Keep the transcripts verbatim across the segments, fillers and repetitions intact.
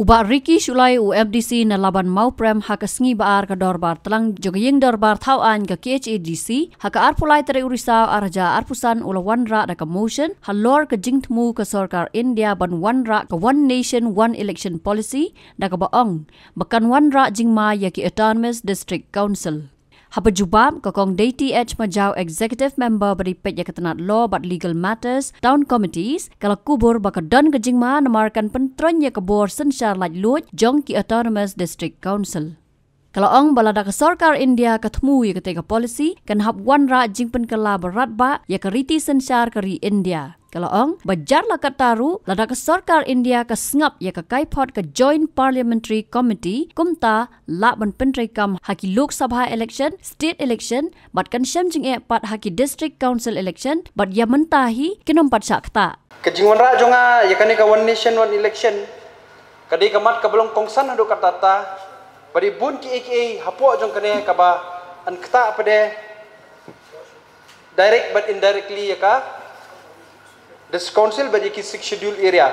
U Bah Ricky Shullai, u M D C na Laban Mawprem, ha ka sngi ba ar ka dorbar tlang jong ka ïing dorbar thaw aiñ ka K H A D C, ha ka arphew lai tarik u Risaw ar hajar arphew san, u la wanrah da ka motion halor ka jingthmu ka sorkar India ban wanrah ka One Nation One Election Policy, da kaba ong ba kan wanrah jingma ïa ki Autonomous District Council. Haba jubab, ka Kong Deiti H Majaw, Executive Member ba dei peit ïa ka tnat Law bad Legal Matters, Town Committees, ka la kubur ba ka don ka jingma namar kan pyntroiñ ïa ka bor synshar laitluid jong ki Autonomous District Council. Ka la ong ba lada ka sorkar India ka thmu ïa katei ka policy, kan hap wanrah jingpynkylla ba radbah ïa ka riti synshar ka ri India. Ka la ong ba jar la katta ruh, lada ka sorkar India ka sngap ïa ka kaiphod ka Joint Parliamentary Committee, kumta lah ban pyntreikam ha ki Lok Sabha election, state election, bad kan shem jingeh pat ha ki District Council election, bad ïa mynta hi kin ym pat shah ktah. Ka jingwanrah jong nga ïa kane ka One Nation One Election ka dei ka mat kaba long kongsan haduh katta katta, ba dei bun kiei kiei hapoh jong kane kaba yn ktah pat de direct bad indirectly ïa ka District Council bad ïa ki Sixth Schedule area.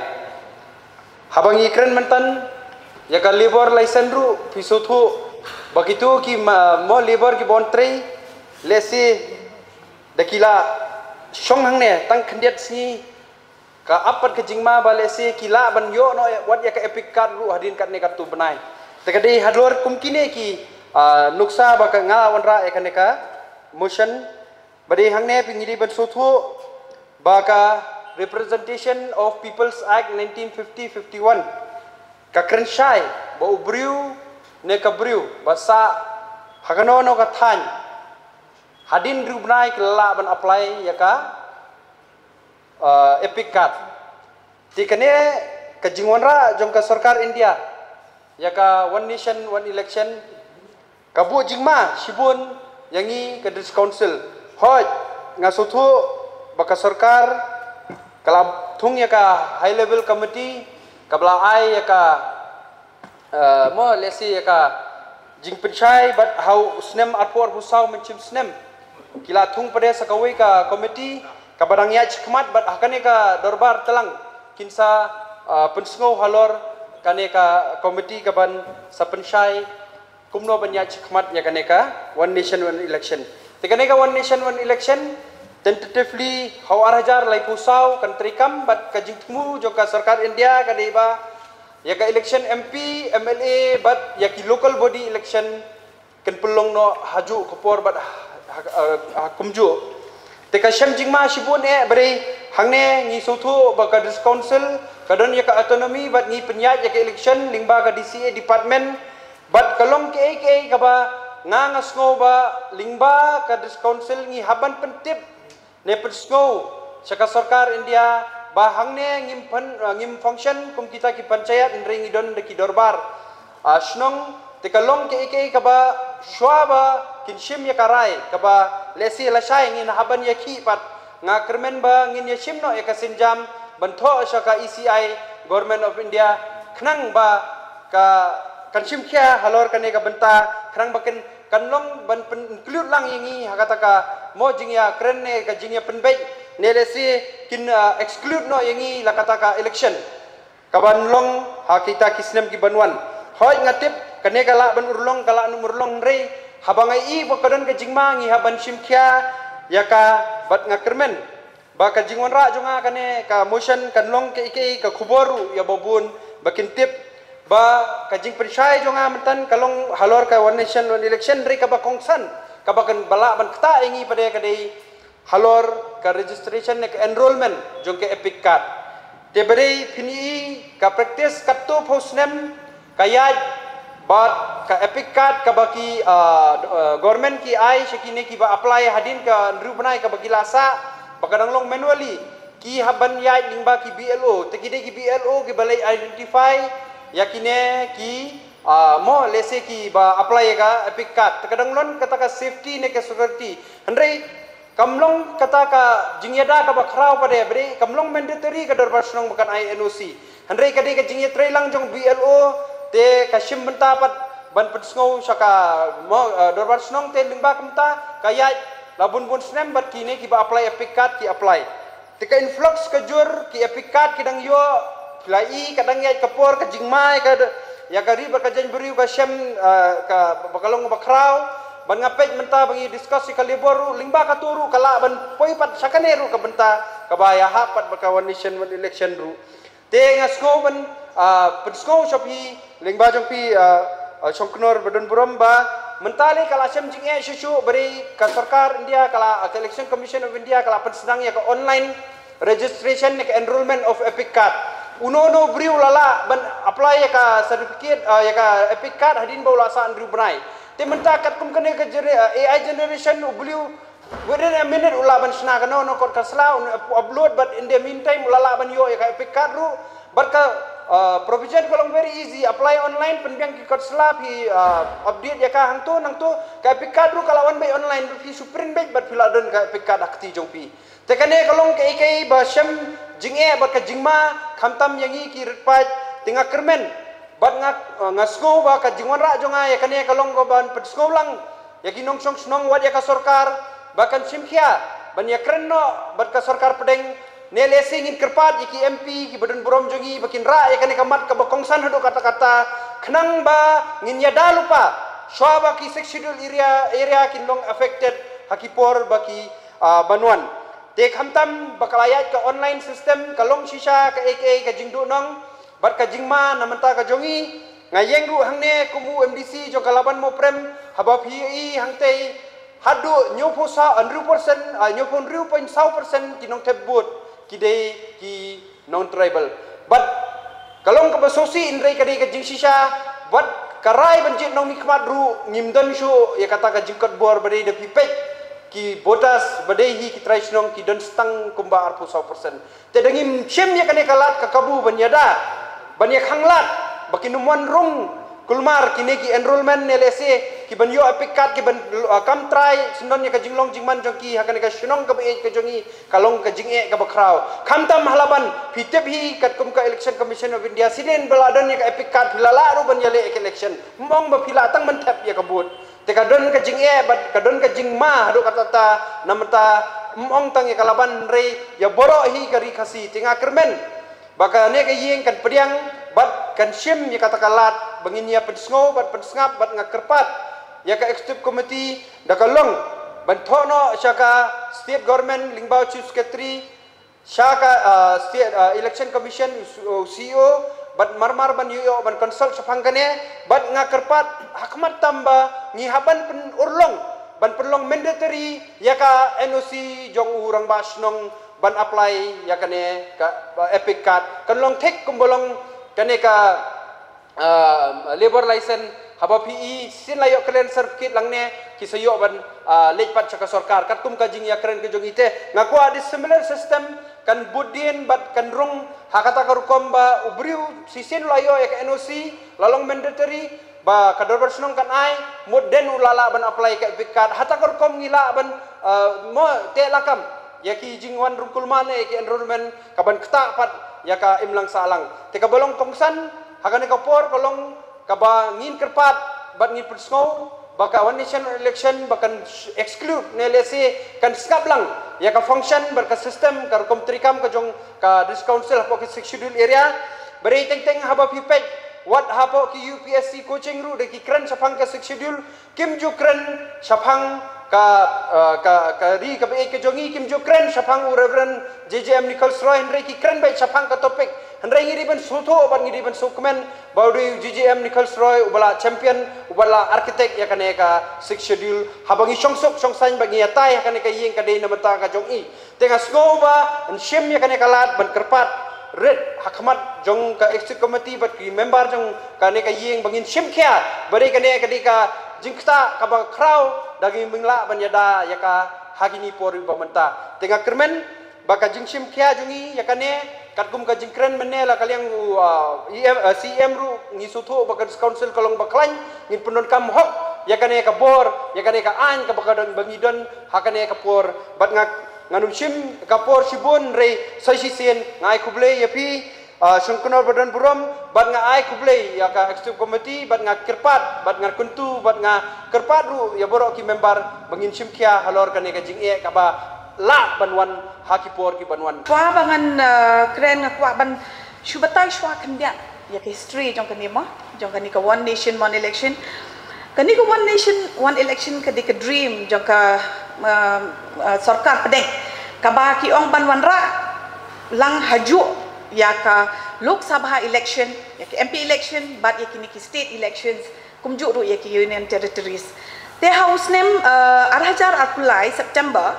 Haba ngi kren mynta ïa ka labour license ruh, phi sngewthuh ba kito ki ma-, mo labour kiba wan trei, lehse da ki la shong hangne tang khyndiat sngi, ka ap pat ka jingma ba lehse ki lah ban ïoh noh wat ïa ka EPIC card ruh hadien katne katto bnai. Te ka dei halor kum kine ki, ah, nuksa ba ka nga wanrah ïa kane ka motion. Ba dei hangne phi, ngi dei ban sngewthuh ba ka Representation of People's Act nineteen fifty fifty-one ka kren shai ba u briew ne ka briew ba sah ha kano kano ka thaiñ, hadien hynriew bnai ki lah ban apply ïa ka, uh, EPIC card. Te kane ka jingwanrah jong ka sorkar India ïa ka One Nation One Election ka buh jingma shibun ïa ngi ka District Council. Hooid, nga sngewthuh ba ka sorkar ka la thung ïa ka High Level Committee kaba la ai ïa ka, eh, mo lehse ïa ka jingpynshai, bad ha u snem arphew arphew saw, mynshem snem ki la thung pat de sa kawei ka committee kaba dang ïaid shakhmat, bad ha kane ka dorbar tlang kin sa, eh, pynsngew halor kane ka committee kaban sa pynshai kumno ban ïaid shakhmat ïa kane ka One Nation One Election. Te kane ka One Nation One Election, tentatively ha u ar hajar laiphew saw kan treikam, bad ka jingthmu jong ka sorkar India ka dei ba ïa ka election M P, M L A bad ïa ki local body election kan pynlong noh hajuh ka por bad ha, ha, ha, ha kumjuh. Te ka shem jingma shibun eh, ba dei hangne ngi sngewthuh ba ka District Council ka don ïa ka autonomy bad ngi pynïaid ïa ka election lyngba ka D C A department. Bad ka long kaei kaei kaba nga, nga sngew ba lyngba ka District Council ngi hap ban pyntip ne pynsngew sha ka sorkar India ba hangne ngim pyn-, ngim function kum kita ki panchayat, hynrei ngi don da ki dorbar, ah, shnong. Te ka long kaei kaei kaba shuwa ba kin shim ïa ka rai kaba lehse lashai ngin hap ban ïakhih pat. Nga kyrmen ba ngin ïashim noh ïa ka sienjam ban thoh sha ka E C I, Government of India, khnang ba ka kan shim khia halor kane ka bynta, khnang ba kan, kan long ban pyn-, include lang ïa ngi ha kata ka mo jingïakren ne ka jingïapynbeit ne lehse kin, ah, exclude noh ïa ngi la kata ka election kaban long ha kita ki snem kiban wan. Hooid, nga tip kane ka lah ban urlong, ka lah ban urlong, hynrei haba nga i ba ka don ka jingma ngi hap ban shim khia ïa ka, bad nga kyrmen ba ka jingwanrah jong nga kane ka motion kan long kaei kaei ka khubor ruh ïa ba bun ba kin tip ba ka jingpynshai jong nga mynta ka long halor ka One Nation One Election, hynrei kaba kongsan kaba kan ba lah ban ktah ïa ngi pat de ka dei halor ka registration ne ka enrolment jong ka EPIC card. Te ba dei phin i ka practice katto phew snem ka ïaid bad ka EPIC card kaba ki, ah, ah, government ki ai sha kine kiba apply hadien ka hynriew bnai kaba ki la sah, ba ka dang long manually, ki hap ban ïaid lyngba ki B L O, te ki dei ki B L O kiba leit identify ïa kine ki, ah, mo lehse kiba apply ïa ka EPIC card. Te ka dang long kata ka safety ne ka security. Hynrei kam long kata ka jingïada kaba khraw pat de, ba dei kam long mandatory ka dorbar shnong ba kan ai N O C. Hynrei ka dei ka jingïatreilang jong B L O, te ka shim bynta pat ban pynsngew sha ka mo, eh, dorbar shnong, te lyngba kumta ka ïaid la bun bun snem bad kine kiba apply EPIC card ki apply. Te ka influx ka jur, ki EPIC card ki dang ïoh Phi la i ka dang ïaid ka por ka jingma ïa ka, ïa ka ri bad ka jain briew ka shem, ah, ka ba ka long ba khraw. Ban nga peit mynta ba ngi discuss ïa ka labor ruh lyngba ka tu ruh ka lah ban poi pat sha kane ruh ka bynta kaba ïahap pat ba ka one nation one election ruh. Te nga sngew ban, ah, pynsngew sha phi lyngba jong phi, ah, ah, Shongknor Badonburom ba mynta le ka la shem jingeh shuh shuh ba dei ka sorkar India ka la, ah, ka Election Commission of India ka la pynsngew ïa ka online registration ne ka enrollment of EPIC card. Uno uno u briew u la lah ban apply ïa ka certificate, ah, ïa ka EPIC card hadien ba u la sah hynriew bnai. Te mynta katkum kane ka gener-, ah, A I generation u briew within a minute u lah ban shna kano kano kot ka sla, un up-, upload, but in the meantime u la lah ban ïoh ïa ka EPIC card ruh. Bad ka, ah, provision ka long very easy, apply online, pynbiang ki kot sla, phi, ah, update ïa ka hangto nangto, ka EPIC card ruh ka la wan beit online, phi shu print beit bad phi la don ka EPIC card ha kti jong phi. Te kane ka long kaei kaei ba shem jingeh bad ka jingma khamtam ïa ngi ki rit paid. Te nga kyrmen bad nga, eh, nga sngew ba ka jingwanrah jong nga ïa kane ka long ka ban pynsngew lang ïa ki nongshong shnong wat ïa ka sorkar ba kan shim khia ban ïakren noh bad ka sorkar pdeng. Ne lehse ngin kyrpad ïa ki M P ki badonburom jong ngi ba kin rah ïa kane ka mat kaba kongsan haduh katta katta khnang ba ngin ïada lypa shuwa ba ki Sixth Schedule area, area kin long affected ha ki por ba ki, ah, ban wan. Te khamtam ba ka la ïaid ka online system ka long shisha kaei kaei ka jingduhnong bad ka jingma na mynta ka jong ngi. Nga ïeng ruh hangne kum u M D C jong ka Laban Mawprem, haba phi ïohi hangtei haduh hynñiewphew saw, hynriewphew percent, ah, hynñiewphew hynriew point saw percent ki nongthep vote ki dei ki non-tribal. Bad ka long kaba sngewsih hynrei ka dei ka jingshisha bad ka rai ban jied nongmihkhmat ruh ngim don shuh ïa kata ka jingkotbor ba dei da phi peit ki voters ba dei hi ki trai shnong ki don tang kumba arphew saw percent. Te da ngim shim ïa kane ka lad ka kabu ban ïada ban ïakhang lad ba kin ym wan rung kulmar kine ki enrollment ne lehse ki ban ïoh EPIC card ki ban, ah, kam trai syndon ïa ka jinglong jingman jong ki ha kane ka shnong kaba ïeit ka jong ngi. Ka long ka jingeh kaba khraw. Khamtam ha Laban, phi tip hi katkum ka Election Commission of India, shisien ba la don ïa ka EPIC card phi la lah ruh ban ïaleh ïa ka election. Ym ong ba phi lah tang ban thep ïa ka vote. Te ka don ka jingeh bad ka don ka jingma haduh katta katta na mynta, ym ong tang ïa ka Laban hynrei ïa baroh hi ka ri Khasi. Te nga kyrmen ba kane ka ïing kan pdiang bad kan shim ïa kata ka lad ba ngin ïa pynsngew bad pynsngap bad nga kyrpad ïa ka executive committee da ka long ban thoh noh sha ka state government lyngba u chief secretary, sha ka, ah, state, ah, election commission, u C E O, bad marmar ban ïoh ban consult shaphang kane bad nga kyrpad ha khmat tam ba ngi hap ban pynurlong ban pynlong mandatory ïa ka N O C jong u rangbah shnong ban apply ïa kane ka, ah, EPIC card kan long thik kumba long kane ka, ah, labor license. Haba phi i shisien la ïoh kren certificate lang ne ki sa ïoh ban, ah, leit pat sha ka sorkar katkum ka jingïakren ka jong i. Te nga kwah dei similar system kan bud dien bad kan rung ha kata ka rukom ba u briew shisien la ïoh ïa ka N O C la long mandatory ba ka dorbar shnong kan ai mut dei u la lah ban apply ka EPIC card. Ha kata ka rukom ngi lah ban, ah, mo te lakam ïa ki jingwan rung kulmar ne ïa ki enrollment ka ban ktah pat ïa ka imlang sahlang. Te kaba long kongsan ha kane ka por ka long kaba ngin kyrpad bad ngin pynsngew ba ka one nation one election ba kan exclude ne lehse kan sngap lang ïa ka function bad ka system ka rukom treikam ka jong ka District Council hapoh ki Sixth Schedule area. Ba dei teng teng haba phi peit wat hapoh ki U P S C coaching ruh da ki kren shaphang ka Sixth Schedule. Kim ju kren shaphang ka, eh, ka, ka ri kaba ïeit ka jong ngi, kim ju kren shaphang u Reverend J J M Nichols Roy, hynrei ki kren beit shaphang ka topic. Hynrei ngi dei ban sngewthuh bad ngi dei ban sngewkmen ba u dei u J J M Nichols Roy uba la champion, uba la architect ïa kane ka Sixth Schedule. Haba ngi shongsuk shongsaiñ ba ngi ïatai ha kane ka ïing ka dei na bynta ka jong i. Te nga sngew ba yn shim ïa kane ka lad ban kyrpad rit ha khmat jong ka executive committee bad ki member jong kane ka ïing ba ngin shim khia ba dei kane ka dei ka jingktah kaba khraw da ngi mynta lah ban ïada ïa ka ha kine por ba mynta. Te nga kyrmen ba ka jingshim khia jong ngi ïa kane katkum ka jingkren mynne la ka liang u, ah, E M, ah, C E M ruh ngi sngewthuh ba ka District Council ka long ba khlaiñ ngin pyndonkam hok ïa kane ka bor ïa kane ka aiñ kaba ka don ba ngi don ha kane ka por bad nga ngan ym shim ka por shibun hynrei sa shisien nga ai khublei ïa phi, ah, Shongknor Badonburom bad nga ai khublei ïa ka executive committee bad nga kyrpad bad nga kyntu bad nga kyrpad ruh ïa baroh ki member ba ngin shim khia halor kane ka jingeh kaba lah ban wan ha ki por ki ban wan. Kwah ba ngan, ah, kren nga kwah ban Shu batai shuwa khyndiat ïa ka history jong kane mo, jong kane ka one nation one election. Kane ka one nation one election ka dei ka dream jong ka, um, uh, sorkar pdeng, kaba ki ong ban wanrah lang hajuh ïa ka Lok Sabha election, ïa ka M P election bad ïa kine ki state elections, kumjuh ruh ïa ki Union Territories. Te ha u snem, uh, ar hajar arphew lai September,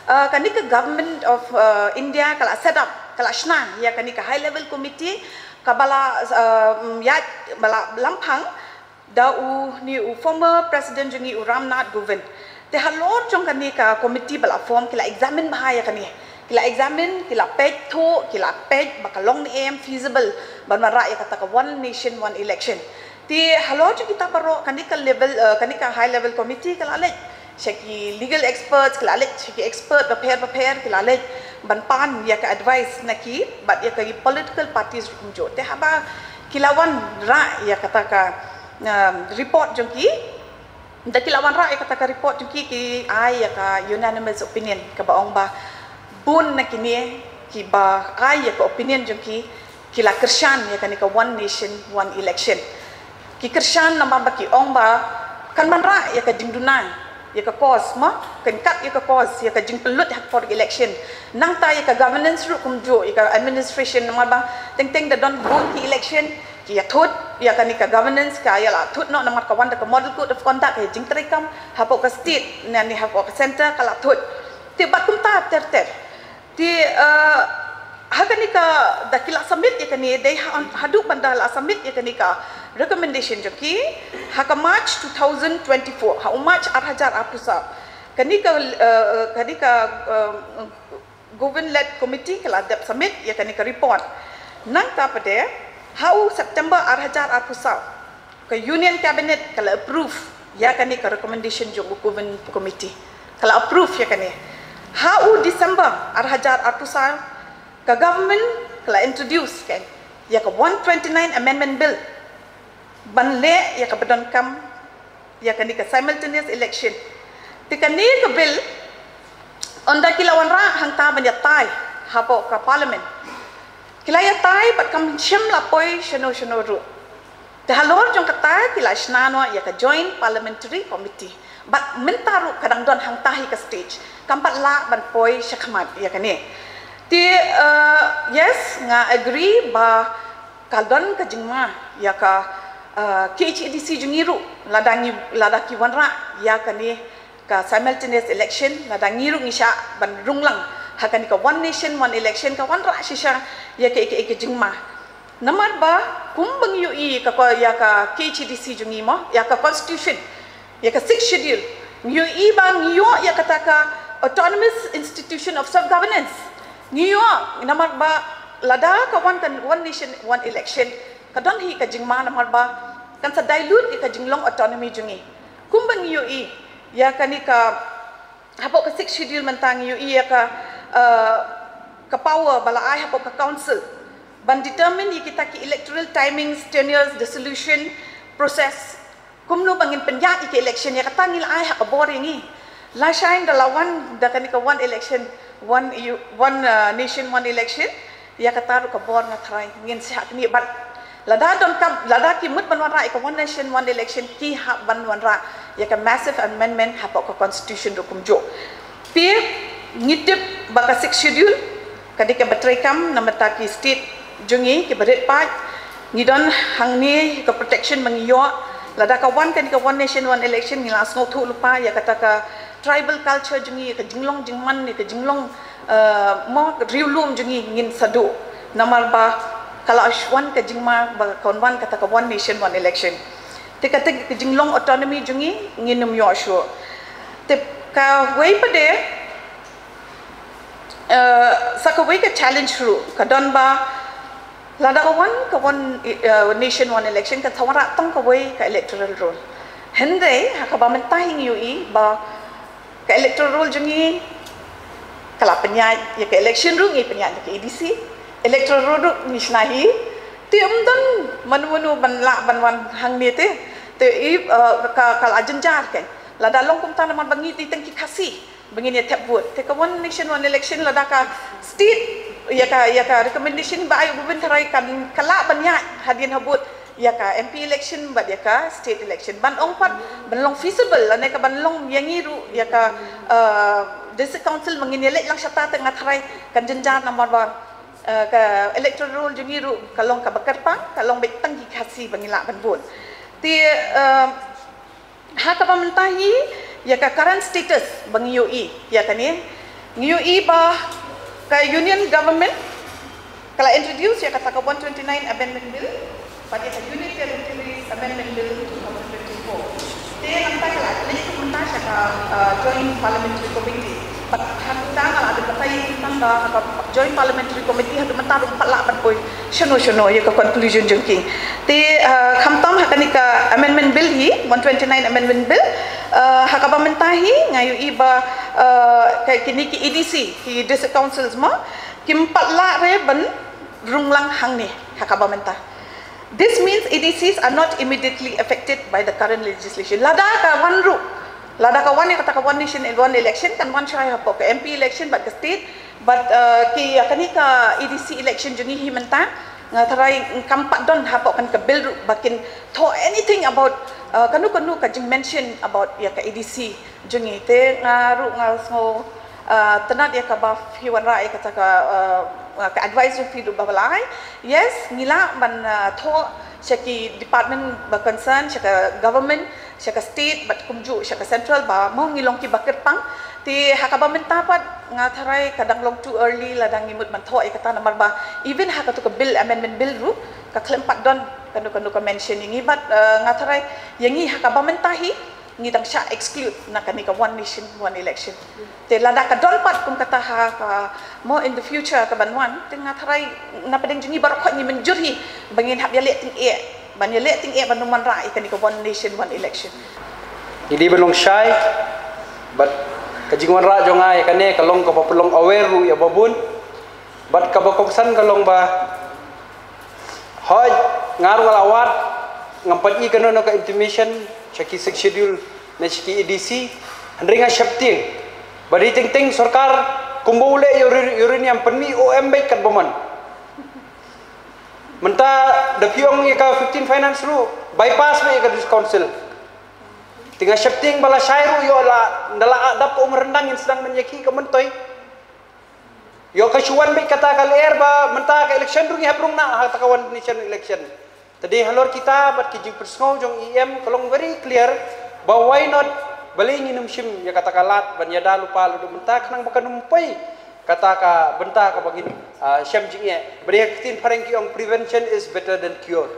uh, kane ka Government of, uh, India ka la set up, ka la shna ïa kane ka high level committee kaba la, uh, ïa, ba la lamphang da une u former president jong ngi u Ram Nath Kovind. Te halor jong kane ka committee ba la form ki la examine bha ïa kane. Ki la examine, ki la peit thuh, ki la peit ba ka long ne em feasible ban wanrah ïa kata ka one nation one election. Te halor jong kita baroh kane ka level, uh, kane ka high level committee ka la leit sha ki legal experts, ki la leit sha ki expert bapher bapher, ki la leit ban pan ïa ka advice na ki bad ïa ka political parties ruh kumjuh. Te haba ki la wanrah ïa kata ka, um, report jong ki, da ki la wanrah ïa kata ka report jong ki, ki ai ïa ka unanimous opinion kaba ong ba bun na kine kiba ai ïa ka opinion jong ki, ki la kyrshan ïa kane ka one nation one election. Ki kyrshan namar ba ki ong ba kan wanrah ïa ka jingduna ïa ka cause mo, kan kat ïa ka cause ïa ka jingpynlut ha ka por election. Nangta ïa ka governance ruh kumjuh, ïa ka administration, namar ba teng teng da don bun ki election ki ïa thut ïa kane ka governance, ka ïa la thut noh namar ka wan da ka model code of conduct, ka ïa jingtrei kam hapoh ka state ne, ne hapoh ka center ka la thut. Te bad kumta ter ter. Te, uh, ha kane ka, da ki la submit ïa kane, dei ha, haduh ban da la submit ïa kane ka recommendation jong ki ha ka March two thousand twenty-four, ha u March ar hajar arphew saw. Kane ka, uh, kane ka, uh, government led committee ka la dep submit ïa kane ka report. Nangta pat de ha u September ar hajar arphew saw, ka Union Cabinet ka la approve ïa kane ka recommendation jong u Kovind Committee. Ka la approve ïa kane. Ha u December ar hajar arphew saw, ka government ka la introduce ka ïa ka one twenty-nine Amendment Bill ban leh ïa kaba donkam ïa kane ka simultaneous election. Te kane ka bill, ynda ki la wanrah hangta ban ïa tai hapoh ka Parliament, ki la ïa tai bad kam shym la poi shano shano ruh. Te halor jong kata ki la shna noh ïa ka Joint Parliamentary Committee. Bad mynta ruh ka dang don hangta hi ka stage, kam pat lah ban poi shakhmat ïa kane. Te, uh, yes, nga agree ba ka don ka jingma ïa ka, uh, K H A D C jong ngi ruh, lada ngi, lada ki wanrah ïa kane ka simultaneous election, lada ngi ruh ngi shah ban rung lang ha kane ka one nation one election, ka wanrah shisha ïa ka, ka, ka jingma. Namar ba kumba ngi ïohi ka, ka, ïa ka K H A D C jong ngi mo, ïa ka constitution, ïa ka Sixth Schedule, ngi ïohi ba ngi ïoh ïa kata ka autonomous institution of self governance. Ngi ïoh namar ba lada ka wan ka one nation one election, ka don hi ka jingma namar ba kan sa dilute ïa ka jinglong autonomy jong ngi. Kumba ngi ïohi ïa kane ka, hapoh ka Sixth Schedule mynta ngi ïohi ïa ka, uh, ka power ba la ai hapoh ka council ban determine ïa kita ki electoral timings, tenures, dissolution process. Kumno ba ngin pynïaid ïa ki election, ïa kata ngi la ai ha ka bor ïa ngi. Lashai da la wan da kane ka one election, one, one, uh, nation, one election, ïa kata ruh ka bor nga tharai ngin sa hap kane bad lada donkam, lada ki mut ban wanrah ïa ka one nation, one election, ki hap ban wanrah ïa ka massive amendment hapoh ka constitution ruh kumjuh. Te ngi tip ba ka Sixth Schedule ka dei kaba treikam namar ba ki state jong ngi kiba rit paid, ngi don hangne ka protection ba ngi ïoh. Lada ka wan kane ka one nation one election, ngi la sngewthuh lypa ïa kata ka tribal culture jong ngi, ïa ka jinglong jingman, ïa ka jinglong, uh, mo riewlum jong ngi ngin sa duh. Namar ba ka la wan ka jingma ba kan wan kata ka one nation one election. Te kata ka jinglong autonomy jong ngi ngin ym ïoh shuh. Te kawei pat de, uh, sa kawei ka challenge ruh ka don ba lada ka wan ka one, uh, nation one election, kan sa wanrah tang kawei ka electoral roll. Hynrei ha kaba mynta hi ngi ïohi ba ka electoral roll jong ngi ka la pynïaid ïa ka election ruh, ngi pynïaid ïa ka A D C, electoral roll ruh ngi shna hi. Te ym don mano mano ban lah ban wan hangne te. Te i, uh, ka, ka la jynjar kan. Lada long kumta namar ba ngi dei tang ki Khasi ba ngin ïa thep vote. Te ka one nation one election, lada ka state Ïa ka, ïa ka recommendation ba ai u Bah Bun tharai kan kylla ban ïaid hadien habud ïa ka M P election bad ïa ka state election. Ban ong pat ban long feasible lane ka ban long ïa ngi ruh ïa ka, uh, district council ba ngin ïaleit lang shata te nga tharai kan jynjar namar ba, uh, ka electoral roll jong ngi ruh ka long kaba kyrpang, ka long beit tang ki Khasi ba ngi lah ban bun. Te, uh, ha kaba mynta hi ïa ka current status ba ngi ïohi ïa kane. Ngi ïohi ba ka Union Government ka la introduce ïa kata ka one twenty-nine Amendment Bill bad ïa ka Union Territories Amendment Bill two thousand twenty-four. Te nangta ka la leit kumta sha ka, uh, Joint Parliamentary Committee. Bad ha kata nga la dep batai tang ba ha ka Joint Parliamentary Committee ha kata mynta ruh pat lah ban poi shano shano ïa ka conclusion jong ki. Te, uh, khamtam ha kane ka Amendment Bill hi, one twenty-nine Amendment Bill, uh, ha kaba mynta hi nga ïohi ba, uh, ka, kine ki A D C, ki District Councils mo, kim pat lah re ban rung lang hangne ha kaba mynta. This means A D Cs are not immediately affected by the current legislation. Lada ka wan ruh, lada ka wan ïa kata ka one nation one election kan wan shai hapoh ka M P election bad ka state, bad, uh, ki, ïa kane ka A D C election jong ngi hi mynta nga tharai kam pat don hapoh kane ka bill ruh ba kin thoh anything about, uh, kano kano ka jingmention about ïa ka A D C jong ngi. Te nga ruh nga sngew, uh, tynnad ïa kaba phi wanrah ïa kata ka, uh, ka advice jong phi ruh ba la ai. Yes, ngi lah ban, uh, thoh sha ki department ba concern, sha ka government, sha ka state bad kumjuh sha ka central ba mo ngi long kiba kyrpang. Te ha kaba mynta pat nga tharai ka dang long too early lada ngi mut ban thoh ïa kata namar ba even ha katu ka bill, amendment bill ruh ka khlem pat don kano kano ka mention ïa ngi bad, uh, nga tharai ïa ngi ha kaba mynta hi ngi dang shah exclude na kane ka one nation one election. Te lada ka don pat kum kata ha ka mo in the future ka ban wan, te nga tharai na pdeng jong ngi baroh khoit ngi mynjur hi ba ngin hap ïaleh tyngeh, ban ïaleh tyngeh ban ym wanrah ïa kane ka one nation one election. Ngi dei ban long shai bad ka jingwanrah jong nga ïa kane ka long kaba pynlong aware ruh ïa u Bah Bun bad kaba kongsan ka long ba hooid nga ruh nga la wad, ngam pat i kano kano ka intimation sha ki Sixth Schedule ne sha ki A D C, hynrei nga sheptieng ba dei teng teng sorkar kumba u leh ïa u ri-, uranium pynmih u em beit katba mon. Mynta da phi ong ïa ka fifteen finance ruh bypass beit ïa ka District Council. Te nga sheptieng ba lashai ruh ïoh la, ynda la dap ka umryndang ngin sdang ban ïakhih ka myntoi. Ïoh ka shu wan beit kata ka lyer ba mynta ka election ruh ngi hap rung na ha kata ka one nation election. Te dei halor kita bad ki jingpynsngew jong E M ka long very clear ba why not, balei ngin ym shim ïa kata ka lad ban ïada lypa lypa mynta khnang ba kan ym poi kata ka bynta kaba ngin, ah, shem jingeh. Ba dei ha ka ktien phareng ki ong prevention is better than cure.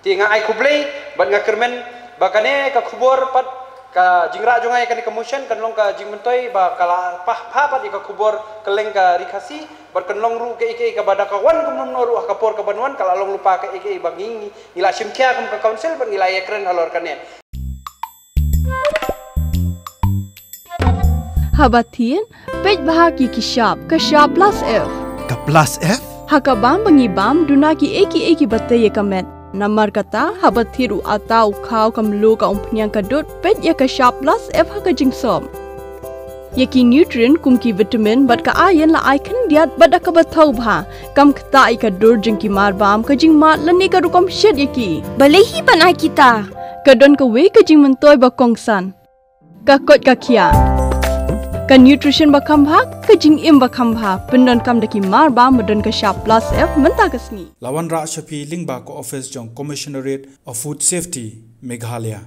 Te nga ai khublei bad nga kyrmen ba kane ka khubor pat ka jingrah jong nga ïa kane ka motion kan long ka jingmyntoi ba ka la pah pha pat ïa ka khubor kylleng ka Ri Khasi bad kan long ruh kaei kaei kaba da ka wan kumno kumno ruh ha ka por kaban wan ka la long lypa kaei kaei ba ngi ngi la shim khia kum ka council bad ngi la ïakren halor kane. Haba thied, peit bha ki ki shap, ka shap plus F. Ka plus F? Ha ka bam ba ngi bam, duna kiei kiei kiba tei ïa ka met. Namar kata, haba thied u atta u khaw ka mluh ka umphniang ka dud, peit ïa ka shap plus F ha ka jingsop. Ïa ki nutrient kum ki vitamin bad ka iron la ai khyndiat bad da kaba thaw bha. Kam ktah ïa ka dur jong ki mar bam, ka jingmad lane ka rukom shet ïa ki. Balei hi ban ai kita? Ka don kawei ka jingmyntoi ba kongsan. Ka koit ka khiah. Ka nutrition ba kham bha, ka jingim ba kham bha, pyndonkam da ki mar bam ba don ka shap plus F mynta ka sngi. La wanrah sha phi lyngba ka office jong Commissionerate of Food Safety, Meghalaya.